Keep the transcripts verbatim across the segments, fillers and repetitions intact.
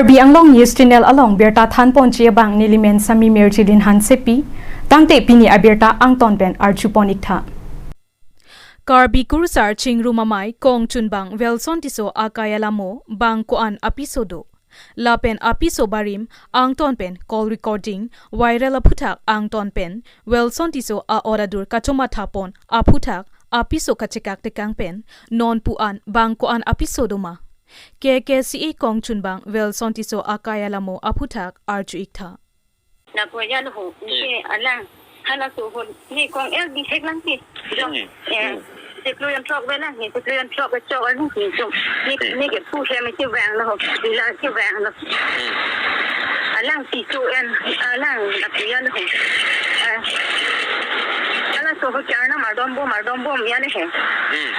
Karbi Anglong News Channel along birta thanponji abang nelimen Sami Mirjilin Hansepi, tangte pini abirta angton pen arjupon iktha. Karbi Kurusar Chingrum Amei kongchunbang Welson Tisso akai alamo bang ko-an apiso do, lapen apiso barim angton pen call recording viral aphuthak angton pen Welson Tisso a-ora dur kachomatha pon aphuthak apiso kachekak tekang pen non pu-an bang ko-an apiso doma. K K C A kongchunbang Welson Tisso akai alamo aphuthak arju iktha. Lapu aja lo ho, Hmm. Ke alang, halaso ho, ne kong el di hek lang ke. Hmm. Eh, Hmm. Chiklo jon-throk ve lang, ne chiklo jon-throk ve chok alang ke chok. Ne, Hmm. Ne ke pu hem ke vang lo ho, di la ke vang lo. Hmm. Alang Tisso en, alang lapu aja lo ho. Eh, halaso ho ke arnam ardom bom, ardom bom aja le he. Hmm.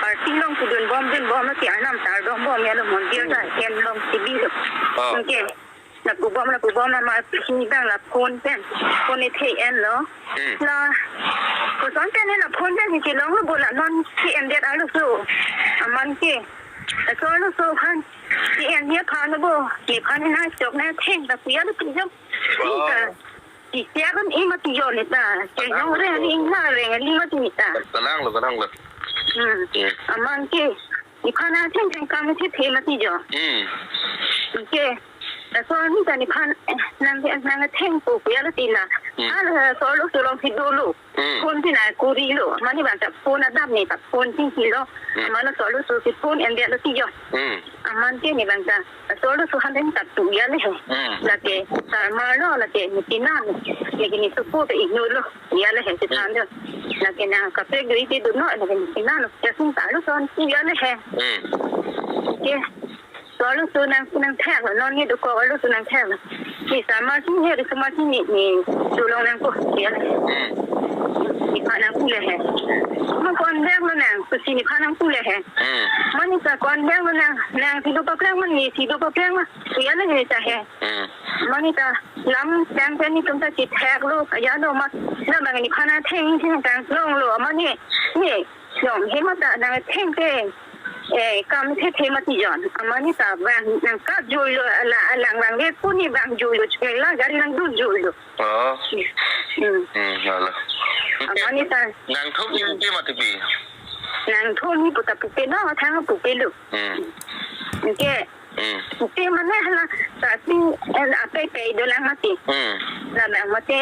Party along kedun bom, dun bom lo ke arnam ta ardom bom aja lo, mondir Hmm. ta hem along kebi lo. Oh. Okay. Lapu bom, lapu bom, la ma pini bang la phone pen. Phone ethe enlo. Hmm. La, koson pen la phone pen si long lo bo la non si en det arloso. Aman ke. Laso arloso aphan. Si en nephan lo bo. Nephan nangchok nangtheng, lapu aja lo pijok. Oh. Ika. Si siak an ima tijo neta. Ke Kalang nong lo. Reng ni ima reng ni ima ti neta. Kalang lo, kalang lo. Hmm. Hmm. Aman ke. Nephan nangtheng theng kam si the mati jo. Hmm. Ke. Laso arni ta nephan, eh, nang, nangthengpo pu aja lo ti la. Hmm. Halaso arloso along si dolo. Hmm. Phone si nangkuri lo. Mane bang ta phone adap ne ta phone si si lo. Hmm. Aman laso arloso si phone en det lo ti jo. Hmm. Aman ke ne bang ta. Laso arloso han den ta tu aja le he. Hmm. Lake sarmar lo, lake ne pinan. Lake ne supo ta ignore lo. Aja le he si Hmm. than do. Lake nangkaprek do ite do no, lake ne pinan lo. Ya sung ta arloso an tu aja le he. Hmm. Ke. Laso arloso nang, nangthek lo, non ne dokok arloso nangthek lo. Ni sarmar si ne, risomar si ne, ne dolong nangpo, ya. Hmm. Nephan nangpu le he. Ma ko-an vek lo nang, pusi nephan nangpu le he. Hmm. Mane ta ko-an vek lo nang, nang si do paprang ma, ne si do paprang ma, ya na ne ta he. Hmm. Mane ta lam tang pen netum ta chethek lo, aja lo ma, la bang nephan nangtheng theng tang long lo, mane, ne, Yong, he ma ta nangtheng ke, eh, kam the the mati jon. Aman ne ta bang nangkap joi lo, ala, alang bang ve pu ne bang joi lo, chiklo la gari nangdun joi lo. Oh. Hmm. Hmm, hala. Aman ne ta. Nangthom ni Hmm. pupe mati pi. Nangthom ni puta pupe lo, thang pupe lo. Hmm. Ke Hmm. Te mane hala, tapi, eh, apei pei dolang mati. Hmm. La bang mati,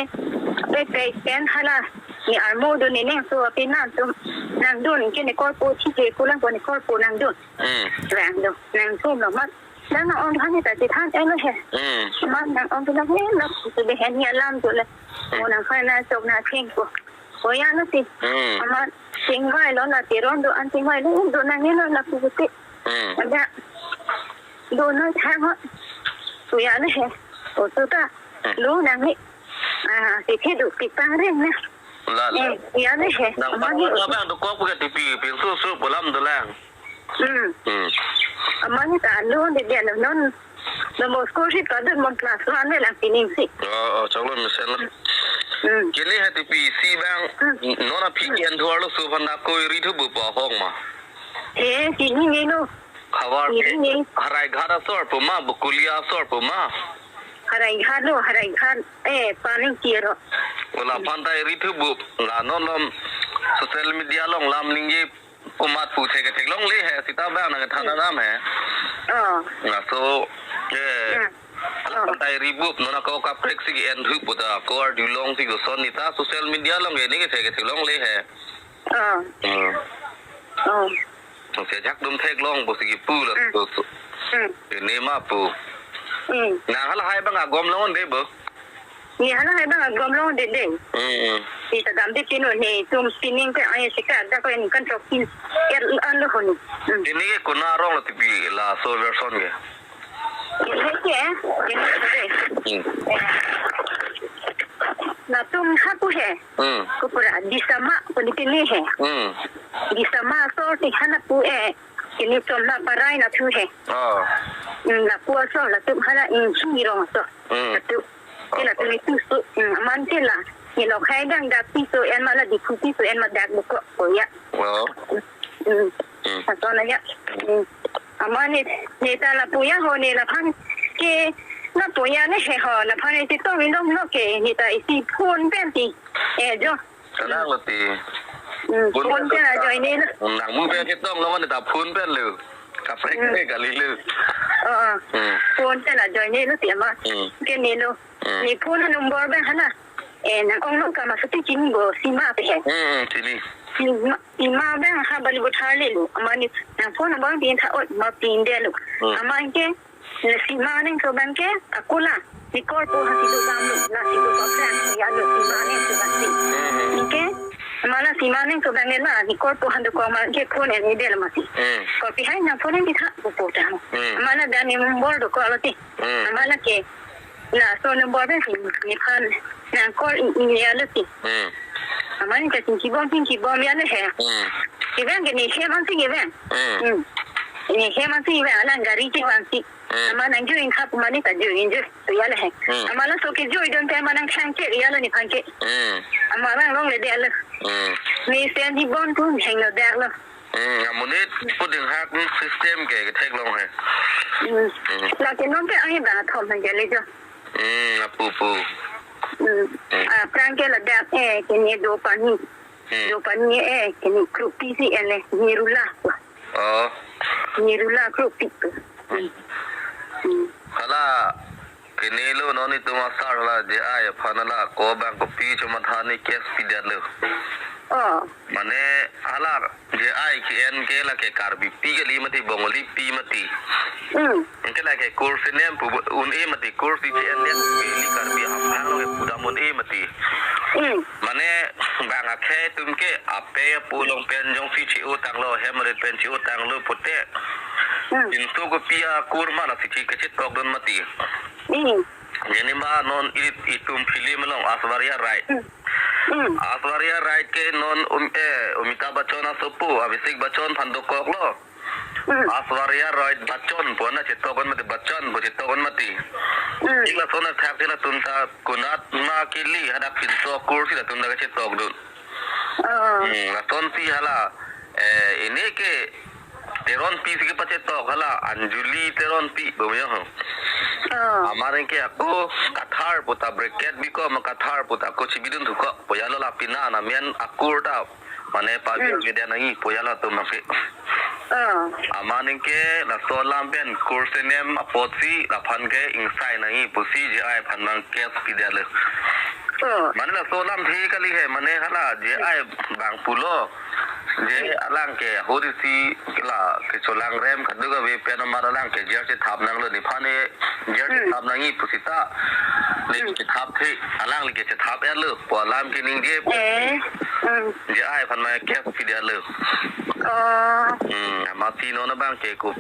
apei pei pen hala, ne armo do ne neng so api nangtum, nangdun ke ne korpo thi ke kulang ko ne korpo nangdun. Hmm. Bang do, nangtum lo mat. Nang ong han ta ti than elo he. Hmm. Man nang ong tu nang he, la tu de he ni alam tu le. Hmm. Mo nangphan nangchok nangtheng ko. Ko ya lo ti. Hmm. Amat chingvai lo la ti ron do an chingvai lo do nang ne lo la pu ti. Hmm. Ada. Do no thang ho. Pu ya le he. O tu ta. Hmm. Lo nang ni. Ah, ti thi do ti pang ring na. La, la. Eh, ya le he. Nang Amat pang ni lo o tu. Bang dokok pu ke tipi, pinsu su pu alam dolang. Hmm. Hmm. Amat ni ta lo de de lo non. Don Bosco si ta don mon class one le lang pining si. Oh, oh, choklo mesen lo. Hmm. Kini ha tipi si bang, Hmm. non aphi Hmm. ken thuar lo su phan na koi ri thu bu pa hong ma. Eh, si ni ni lo. Khabar Ni ni. Haraighat asor pu ma, Bokolia asor pu ma. Haraighat lo, Haraighat, eh, paning kiro. Wala phan ta ri thu bu, la non lom social media along lam ningje komat pu thek theklongle he, sita bang nangthan Hmm. adam he. Oh. Laso, eh, Hmm. Oh. Phan ta ri bup, non ako kaprek si en thu pu ta, ko arjulong si koson ne ta, social media along ke ne ke thek theklongle he. Oh. Hmm. Oh. Sejak dum theklong pu si kipu la Hmm. so, so. Hmm. Ne ma pu. Hmm. Nang halahai bang agom long de bo. Ne halahai bang agom long de de. Hmm. Ne ta dam de pino netum pining ke ai sika da ko en kan chok pin. Er an lo honi. Hmm. Ini ke kuna rong lo tipi laso Welson ke. Ini ke, ini ke. Hmm. Latum hapu he. Hmm. Kupura Disama pu ne pini he. Hmm. Disama asor ti hana pu e. Ini chom la parai na thu he. Oh. Hmm, lapu asor latum hala in sung irong asor. Hmm. Latum. Ke latum itu su. Hmm, aman ke la. Ni lo khai dang dak ti su en ma la di phu ti su en ma dak buko ko ya. Oh. Hmm. Hmm. Asor na ya. Hmm. Aman ne, ne ta lapu ya ho ne laphan. ke na poya ne he ho, la phane si to windom lo ke, ni ta isi phone pen ti. Eh, jo. Kanang lo ti. Hmm, phone pen ajoine lo. Nang mu pen chetong lo, ni ta phone pen lo. Kaprek Hmm. ne kali lo. Oh, oh. Hmm. Phone pen ajoine lo ti ama. Hmm. Ke ni lo. Hmm. Ni phone number pen hala. Eh, nang ong nang kama suti chini bo, Sima pe he. Hmm, hmm, chini. Sima, Sima pen ha Bollywood ha le lo. Ama ni nang phone number pin tha ot ma pin de lo. Hmm. Ama ke na Sima neng so bang ke, ako la, ni call po ha si do bang lo, la si do pa friend, ya lo Sima neng so bang si. Hmm, hmm. Ni ke, ama la Sima neng so bang ke la, ni call po ha do ko ma ke phone ni de lo ma si. Hmm. Call pi hai nang phone ni tha, po po ta. Hmm. Ama la dan ni number do ko lo ti. Hmm. Ama la ke, la so number pen si, ni phan, nang call i, i ya lo ti. Hmm. Ama ni ka chingki bom, chingki bom ya lo he. Hmm. Ki bang ke ni he man si ki bang. Hmm. Hmm. Ni he man si ki bang, alang gari ki bang si. Hmm. Ama nang join khap mani ta join jo, to ya le he. Hmm. Ama la so ke join don te ama nang khang ke ya lo ni khang ke. Hmm. Ama rang long le de lo. Hmm. Ni sen di bon tu heng lo de lo. Hmm, amonit puding hak system ke kethek long he. Hmm. Hmm. La ke non ke ang ba thom hang ke le jo. Hmm, apu pu. Hmm. Hmm. Ah, prang ke la dak eh, ke ni do pani. Hmm. Do pani eh, ke ni kru pi si eh le, ni rula. Oh. Ni rula kru pi. Hmm. Hmm. Hala, kini lo non itum asar la J I aphan la ko bang kopi chuma tha ni case pi det lo. Oh. Mane hala J I ke en ke la ke Karbi pi kali mati, Bongali pi mati. Hmm. Ke la ke kursi nem pu un-e mati, kursi ke en nem pu li Karbi amphang lo ke pudam un-e mati. Hmm. Mane bang akhei atum ke ape apo along pen jongsi che-o tanglo, hem ret pen che-o tanglo pute. Hmm. Inso kopi akur ma la si ke chetok dun mati. Hmm. Jeni ma non i, itum film along Aishwarya Rai. Hmm. Hmm. Aishwarya Rai ke non um, eh, Amitabh Bachchan asopo, Abhishek Bachchan aphan dokok lo. Hmm. Aishwarya Rai Bachchan pu na chetok dun mati, Bachchan pu chetok dun mati. Hmm. Ikla sona thak sila tum ta konat ma kili hadak pinso akur sila tum ta chetok dun. Oh. Hmm, lason si hala, eh, ini ke Teronpi si kepachetok hala, Anjali Teronpi, bo yo ho. Oh. Amar ke ako Kathar puta bracket biko ma Kathar puta ako chibidun thuko, po ya lo la pina na mian akur ta, mane pa Hmm. biar beda nangi, po ya lo tum mangke. Oh. Amar ke laso alam pen kursi nem apotsi laphan ke ingsai nangi pusi J I aphan mang case pi det lo. Oh. Mane laso alam the kali he, mane hala J I bang pulo. Je Hmm. alang ke hori si la kecholang rem kaduk ave pen amar alang ke jer chethap nanglo, ni phane jer Hmm. chethap nangi pusita. Ni Hmm. chethap the, alang le ke chethap ya lo, po alam ke ningje. Eh. Hmm. J I aphan ma case pi det lo. Oh. Hmm, amatsi non abang ke ku.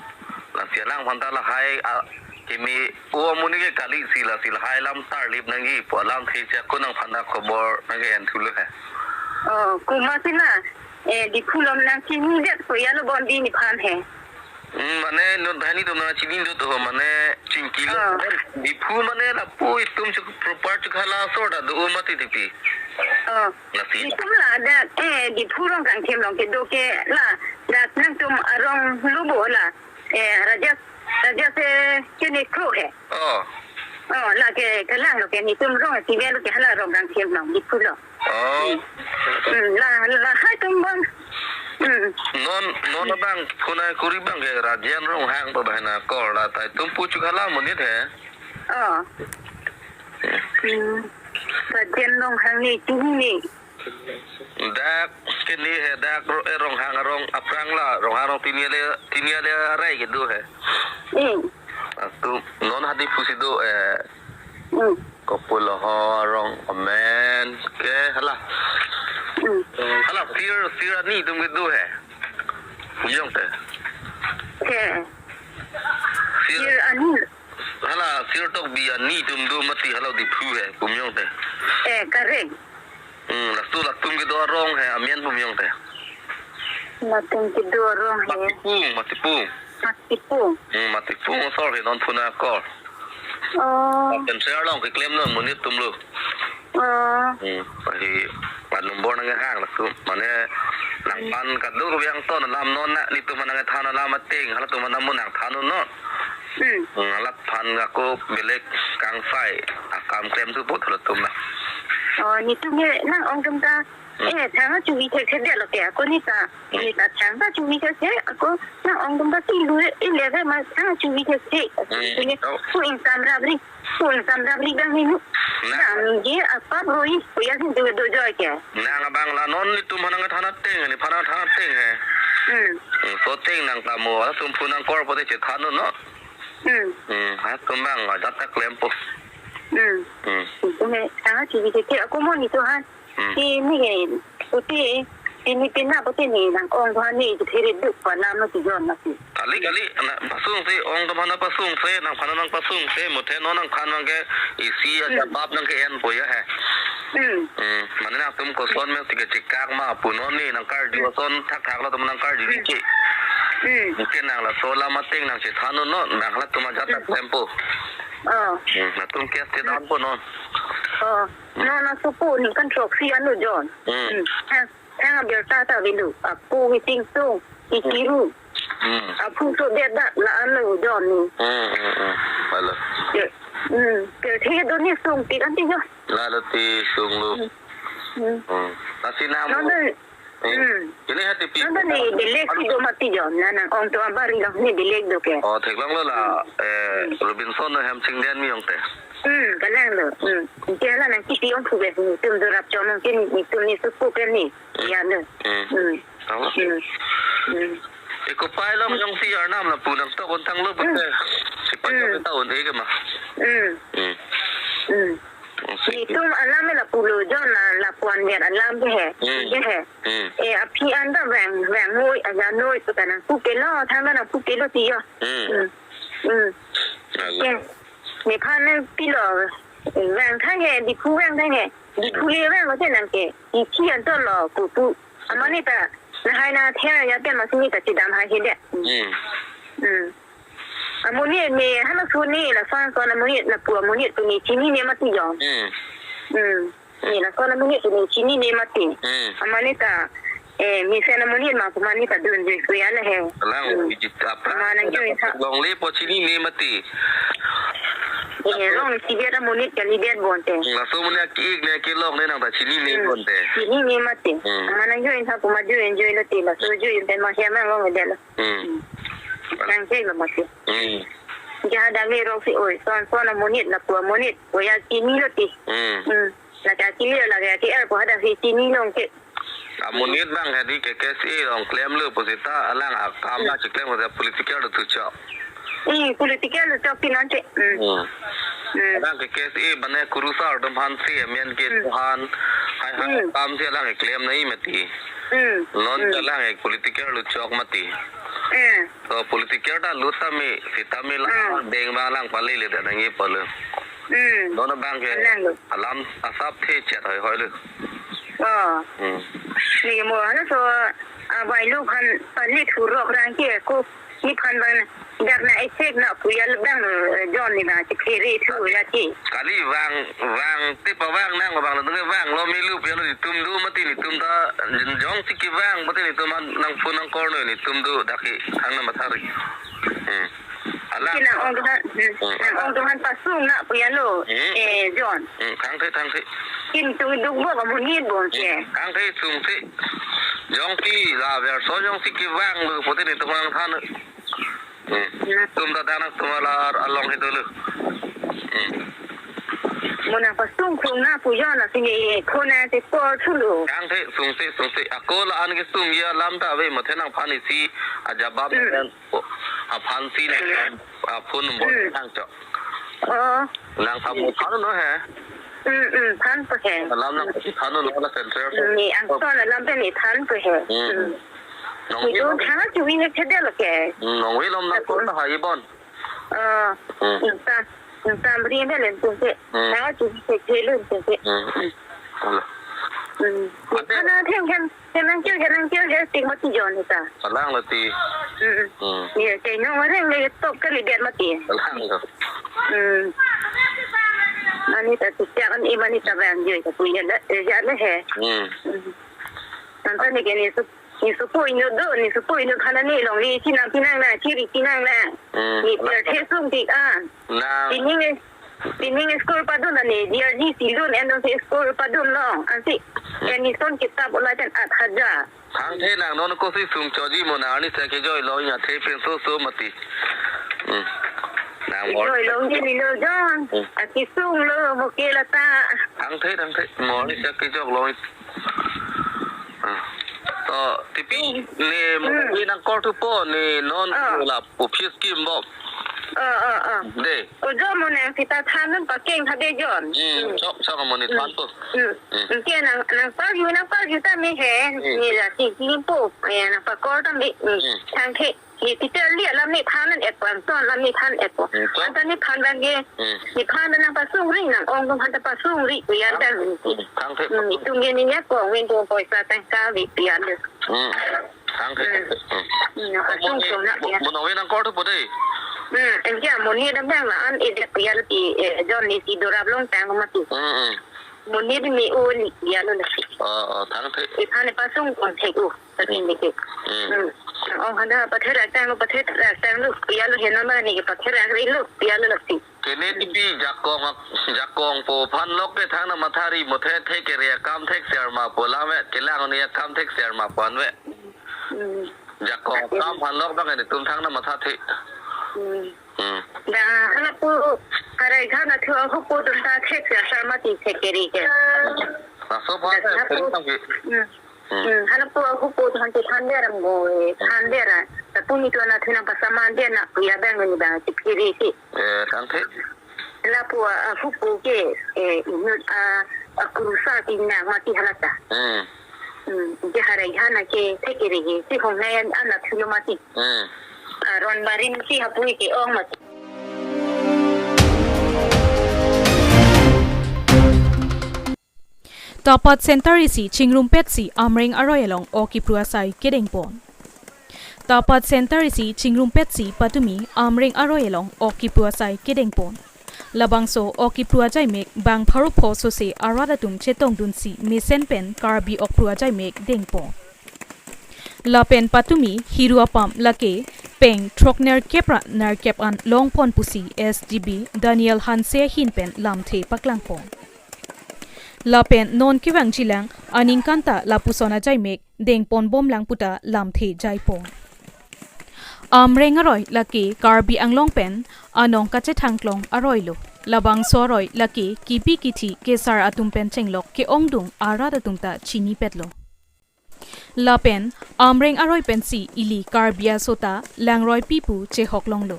Lasi alang aphan ta lahai, a, kimi o amonit ke kali si la si lahai alam tarlip nangji pu alam the chak ko nang aphan ta khobor nang ke-en thulo he. Oh, komatsi na, eh, Diphu along nang chini det ko ya lo bon di ni phan he. Hmm, mane non dhani tum nang chini do to mane chingki lo. Ah. Diphu mane lapu itum chuk proper chuk hala sor ta do mati tipi. Oh. Lasi. Itum la dak, eh, Diphu Rongkangthim along kedo ke la dak nangtum arong lo bo la. Eh, Raja, Raja se chini kro he. Oh. Oh, la ke kelang lo ke nitum rong si ve lo ke hala Rongkangthim along Diphu lo. Oh. Hmm. Hmm, la, lahai atum bon. Hmm. Non, non abang phone kuri bang ke Rajen Ronghang pu bahana call la ta itum pu chuk hala amonit he. Oh. Hmm. Rajen Ronghang ni chini ni. Dak kini he dak ro, eh, Ronghang arong aphrang la, Ronghang arong tini ale, tini ale arai kedo he. Hmm. Atum non ha Diphu si do, eh, Hmm. Kopul ho arong amen ke hala. Hmm. Hala sir, sir ani atum kedo he. Pu jong te. Ke. Sir. Sir ani. Hala sir tok bi ani atum do mati hala Diphu he, pu jong te. Eh, correct. Hmm, laso latum kedo arong he, amen pu jong te. Latum kedo arong he. Matipung, Matipung. Matipung. Hmm, Matipung asor he non phone call. Oh. Lapen share along keklem non amonit atum lo. Oh. Hmm, pahi pa number nang hang laso. Mane nangphan kaduk biang ton alam non na nitum nang than alam ating, halatum nang mun nang than non. Hmm. Hmm, alat aphan ako belek kangsai akam klem thupo halatum na. Oh, netum ke nang-ong atum ta, Hmm. eh, thang achuvi thekthedetlo ke, ako ne ta, Hmm. ne ta thang ta chuvi thekthe, ako nang-ong atum ta si lu, eh, leve ma thang achuvi thekthe. Hmm. Ako ne, Oh. pu ingsam rabri, pu ingsam rabri bang ni nu. Na. Dam je apap roi, puya sin tu do joy ke. Nang abang la non netum aphan nangthan ateng, nephan nangthan ateng he. Hmm. Hmm, so ateng nang tamo, atum phu nangkor pote chethan non. Hmm. Hmm, halatum bang ajat ta klempo. Hmm. Hmm. Itu he, thang achuvi thekthe, ako mo netum aphan. Hmm. Si ni he, puti, si ni pina puti ne nang-ong atum aphan ne, si thiri duk pa nam na si John na si. Kali, kali, na pasungse, ong atum aphan pasungse, nangphan nangpasungse, muthe non nangphan nang ke isi Hmm. ajabab nang ke-enpo ya he. Hmm. Hmm, mane nangtum koson me si kechikak ma pu non ne nangkarju Hmm. ason thakthak latum nangkarju Hmm. ji. Hmm. Mungkin nang laso alam ateng nangchethan non, nang halatum ajat ta Hmm. klempo. Oh. Hmm, latum case te Hmm. dampo non. Oh. Hmm. Non asopo ningkan throksi anlo John. Hmm. Hmm. Thang, thang abirta ta avelo. Apo meeting sung, Hmm. ikiru. Hmm. Aphu so det dat la anlo John ni. Hmm, hmm, hmm. Lalo. Ke, hmm. Ke the do ni sung ti kan ti John. Lalo ti sung lo. Hmm. Hmm. Hmm. Nasi namo. Non ta, Hmm. Hmm. Ini hati pi. Non ta ne belek si do mati John. Na nang-ong atum abari lo ne belek do ke. Oh, theklonglo la, Hmm. eh, Hmm. Robinson no hem chingden mi ong te. Hmm, kalang lo. Hmm. Ke la nang kipi ong phu be netum do rap chom ong ke netum ne supu ke ne. Hmm. Ya lo. Hmm. Hmm. Tama. Hmm. Hmm. Eko pai lo Hmm. jongsi arnam lapu nangtok untang lo Hmm. pute. Si pa Hmm. jong ta un e ke ma. Hmm. Hmm. Hmm. Jongsi. Netum alam lapulo John la lapu-an ver alam ke he. Hmm. Ke he. Hmm. Eh, aphi an ta vang, vang noi, aja noi, pu ta nangpu kelo, thang ta nangpu kelo ti yo. Hmm. Hmm. Hmm. Lalo. Ke. Nephan nangpilo, vang thang he, Diphu vang thang he. Diphu le vang lo te nang ke. Ithi an to lo, pu pu. Amat ne ta, lahai na thera ya te ma si ne ta chedam hai he de. Hmm. Hmm. Amonit me, halaso ne, lason son amonit, lapu amonit pu ne chinine mati John. Hmm. Hmm. Ne lason amonit pu ne chinine mati. Hmm. Amat ne ta, eh, mesen amonit ma pu amat ne ta dunjui kuya le he. Kalang, Hmm. iji apra. Amat nang jui tha. Longle po chinine mati. Eh, long si biar amonit kalidet bonte. Hmm, laso amonit aki-ik ne aki-lok ne nang ta chinine Hmm. bonte. Chinine mati. Hmm. Amat nang jui tha pu amat jui jui lo ti laso jui te ma hem nang long de lo. Hmm. Nang jui lo mati. Hmm. Jahada me rok si oi, son son amonit, lapu amonit, oya chinilo ti. Hmm. Hmm. Lake chinilo, lake er pu hadak si chinilong ke. Amonit bang hadi ke KSA along klemlo pu seta alang akam Hmm. na chiklem pu political tu chok. Hmm, political tu chok ti non che. Hmm. Hmm. Hmm. Alang ke KSA bane kurusar atum aphan si amen ke Hmm. tuhan. Hai hai Hmm. akam si alang ke klem nangji mati. Hmm. Non Hmm. ke alang ke political tu chok mati. Hmm. So political ta lut tame, sitame la Hmm. beng bang lang pali le dan ngi pale. Hmm. Non abang ke Alang lo. Alam asap the chet hoi hoi le. Oh. Hmm. Ne mo halaso, ah, bai lo khan pali thurok rang ke ko nephan bang dak na esek na puya le bang, eh, John ne na chikhere thu ya ti. Kali vang, vang, te pa vang nang vang lo, vang lo melu puya lo netum do mati netum ta, jongsi kevang mati netum an nangphu nangkor noi netum do dak ke hang na mathari. Hmm. Alang. Kina ong tuhan, hmm. Hmm. Nang-ong tuhan pasung na puya lo, Hmm. eh, John. Hmm, thangthe, thangthe. Kin tu duk bo ka bunyi bon ke. Hmm, thangthe sungthe. Jongsi la verso jongsi kevang lo pute netum nangthan. Hmm. Hmm. Tum ta danak tum alar along he dulu. Hmm. Mo nangpasung krung na pu John na sini khona te por thulo. Thangthe sungthe sungthe. Ako la-an kesung ya alam ta ave muthe nangphan isi ajabab Hmm. nang aphan si nang, ah, phone number Hmm. nang chok. Oh. Nang kamu than no he. Hmm, hmm, than pu he. Alam nangpathan no la central. Hmm, ne angson alam pen ne than pu he. Hmm. Hmm. Nong Ni wi tu lom. Thang achuvi thekthe lo ke. Hmm, nong wi lom nang Aku. Ko ta hai bon. Oh. Hmm. Insa, insa bri ne len tu ke. Hmm. Thang achuvi thekthe lo tu ke. Hmm. Alo. Hmm. Ate. Kana theng theng. Kenang kir, kenang kir, sing mati John ta. Alang lo ti. Hmm. Hmm. Ye, ke nyong areng le top kalidet mati. Alang lo. Hmm. Mane ta si siak an i mane ta bang ye ta punya le, eh, ya le he. Hmm. Hmm. Nang ta ne ke ne su. Ne sopo inut do, ne sopo inut aphan ne longle chinang pinang na, chiri pinang na. Hmm. Ne pirthe sung tik an. Nang. Pining, pining school padun na ne, D R G silun, en si school padun long, ansi. Hmm. Admission kitap ula jan aat hajar. Thangthe nang non kosi sung choji mo nang arnisa kejoi lo, ne athe pen so so mati. Hmm. Nang mo. Kejoi lo, ne lo jon. Hmm. Akesung lo, mo ke lata. Thangthe, thangthe. Mo arnisa kejok lo. Ah. To, tipi, ne mo, hmm, ne nang call thupo, ne non, ah, la office kim bom. Ah, ah, ah. De. Ojo mo nang sita than non pakeng ha de jon. Hmm, hmm. Chok, chok mo ne, hmm, than po. Hmm. Hmm. Ke nang, nang pa yu, nang pa yu ta me he. Hmm. Ne la si si po. Ya nang pa call ta me. Hmm. Hmm. Thangthe. Ne teacher li alam ne than non et pan son, alam ne than et po. Hmm, chok. Anta ne than bang ke. Hmm. Ne than nang pasung ri nang ong tung han ta pasung ri ku yan dang. Hmm. Thangthe. Hmm, itum ke ne ya ko wen ko poisa tangka ri ku yan de. Hmm. Thangthe. Hmm. Hmm. Hmm, nang pasung sung na ya. Mo nang wen nang call thupo de. Hmm, en ke mo ne dam dang la an e de ku yan ti, eh, jon ne si dorap long tang mati. Hmm, hmm. Mo ne de me o ne ku yan lo si. Oh, oh, thangthe. Iphan ne pasung kon thek u. Patin dikit. Hmm. Hmm. Oh, hana pathet rak tang lo, pathet rak tang lo, ya lo heno ma ne ke pathet rak ri lo, ya lo laksi. Kene, hmm, tipi jakong ak-, jakong po aphan lok ke thangnat mathari mo the, the kere akam thek ser ma po lam ve, kelang ne akam thek ser ma po an ve. Hmm. Jakong akam aphan lok bang netum thangnat matha the. Hmm. Hmm. Da hala po karai khana thu ahu po tum ta thek ser ser mati thek kere ke. Laso aphan da hala po, sering tang ki. Hmm. Hmm. Hmm, hala po ahu po than te than der mo, eh, than der a. Lapu ne tu ana thu nang pasaman der na pu ya bang ne bang si phiri si. Eh, thangthe. Lapu ahu po ke, eh, inut a, akrusa ti nang mati hala ta. Hmm. Hmm, ke harai hana ke thek kere ke si hong nai an ana thu lo mati. Hmm. Aron barim si hapu ke ong mati. Tapat center isi chingrumpetsi Amreng aroi along ok kipru asai kedengpon. Tapat center isi chingrumpetsi patumi Amreng aroi along ok kipru asai kedengpon. Labangso ok kipru ajaimek bang pharo pho sose arat atum chetongdunsi mesen pen Karbi okpru ajaimek dengpon. Lapen patumi hiru apam lake peng throknerkep ra nerkep an longpon pusi S G B Daniel Hanse ahin pen lamthe paklangpon. Lapen non kevangjilang aningkan ta lapuson ajaimek dengponbomlang puta lamthe jaipon. Amreng aroi lake Karbi Anglong pen anong kachethangklong aroi lo. Labangso aroi lake kipi kithi kesar atum pen chenglok ke-ongdung arat atum ta chinipetlo. Lapen Amreng aroi pensi ili Karbi aso ta langroi pipu chehoklonglo.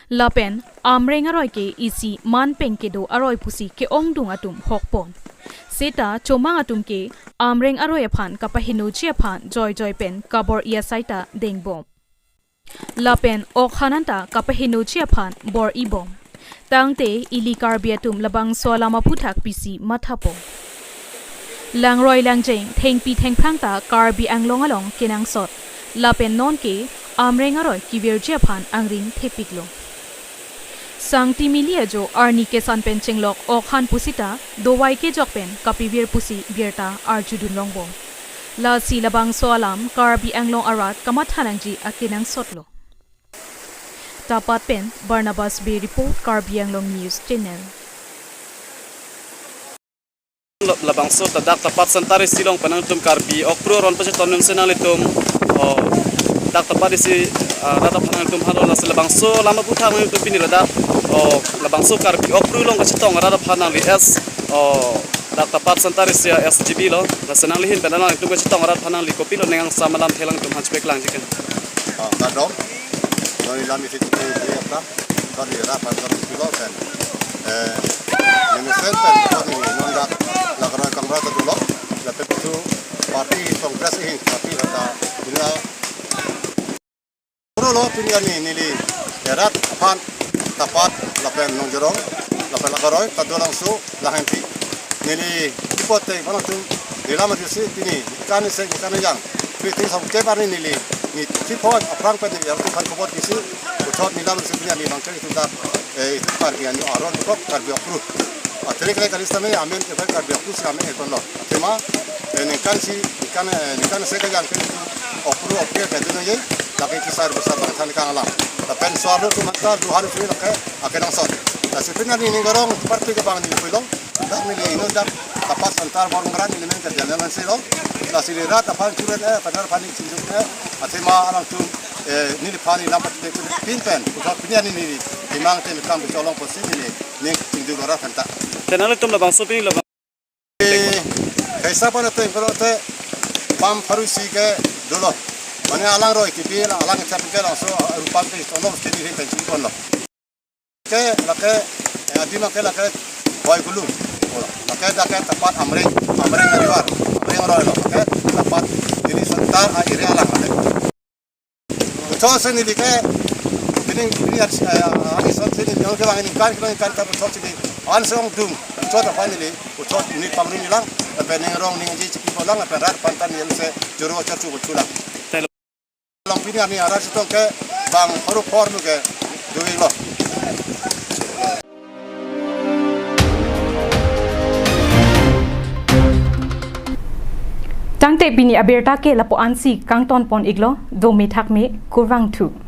Lapen Amreng aroi ke isi man peng kedo aroi pusi ke-ongdung atum hokpon. Seta chomang atum ke Amreng aroi aphan kapahenoji aphan joijoi pen kabor-i asai ta dengbom. Lapen ok han an ta kapahenoji aphan bor-ibom. Tangte ili Karbi atum labangso alam aphuthak pisi mathapon. Langroi langjeng thengpi thengphrang ta Karbi Anglong along kenangsot. Lapen nonke Amreng aroi kivirji aphan angring thepiklo. Sangti mili ajo arni kesan pen chenglok ok han pusita dovai kejok pen kapivir pusi birta arjudun longbom. Lasi labangso alam Karbi Anglong arat kamathanangji akenangsotlo. Tapat pen Barnabas Bey report, Karbi Anglong News Channel. Labangso ta dak Tapat center isi along pen nangtum Karbi okpru aron pachetongdunsi nanglitum, oh, dak Tapat isi, ah, rat aphan nangtum halo, lasi labangso alam aphuthak nangtum pini ladak, oh, labangso Karbi okpru along kachetong arat aphan nangli S, oh, dak Tapat center isi a S G B lo, lasi nangli ahin pen nangtum kachetong arat aphan nangli kopilo ning angsam alamthe nangtum han chepaklang jikan. Ah, kardom. Non ilam isi chini di apta. Kali ra pan kali kilo pen. Eh, mesen pen kali non dak lakroi kangra ta dolo. Lapen tu party Congress ahin party kata ina. Pro lo pini arni neli erat aphan Tapat lapen Nongjorong lapen Lakroi ta dolangso lahenti. Neli ipote mana tu neli lam isi pini kan isi kan yang. Pini song ke parni neli ni si pon aphrang pen neli yang tu kan kobot isi. Puthot neli lam isi pini arni bangke itu dak, eh, itu Karbi arni aron kok Karbi okpru. Atrik le kali same amen ke Karbi okpru si amen eton lo. Tema Ningkan isi, ningkan, eh, ningkan isi kejang ke itu, opru opir ke itu nangji, lake kisar besar bangsan kang alam. Lapen suarlo tu mata duhan itu lake, ake nang son. Lasi pini neli ning arong parti ke bang neli pulo, dak neli inut dak kapas antar borong rat neli men ke jalan si lo. Lasi neli rat aphan churen eh, padar panik chinjuk eh, athema alangtum, eh, neliphan neli lam pati pinpen, puthot pini neli, imang te mikam kecholong posi neli, ning chinjuk lo rat phanta. Te nanglitum labangso pini labang. Eh, kaisa pan ateng pulote pam pharusi ke dolo. Mane alang roi kipi, alang chap ke langso rupam ke istono ke dihin pensi ponlo. Ke lake, eh, adim ke lake Boikulu. Lake dak ke tepat Amreng, Amreng River, Amreng roi lo. Ke tepat ini sekitar a area alang lake. Puthot si neli ke, ini, ini at, eh, ini son si neli, yang ke bang ningkan, ningkan ta puthot si neli, an song dung, puthot aphan neli, puthot neli pangri neli lang, lapen ning arong ningjeji chipi po lang, lapen rat aphan ta neli si choro chorchu puthot lang. Telo. Along pini neli arat chetong ke, bang paru por nu ke, dui lo. Tangte pini abirta ke lapu-an si kangton pon iklo, dome thakme, kurvangthu.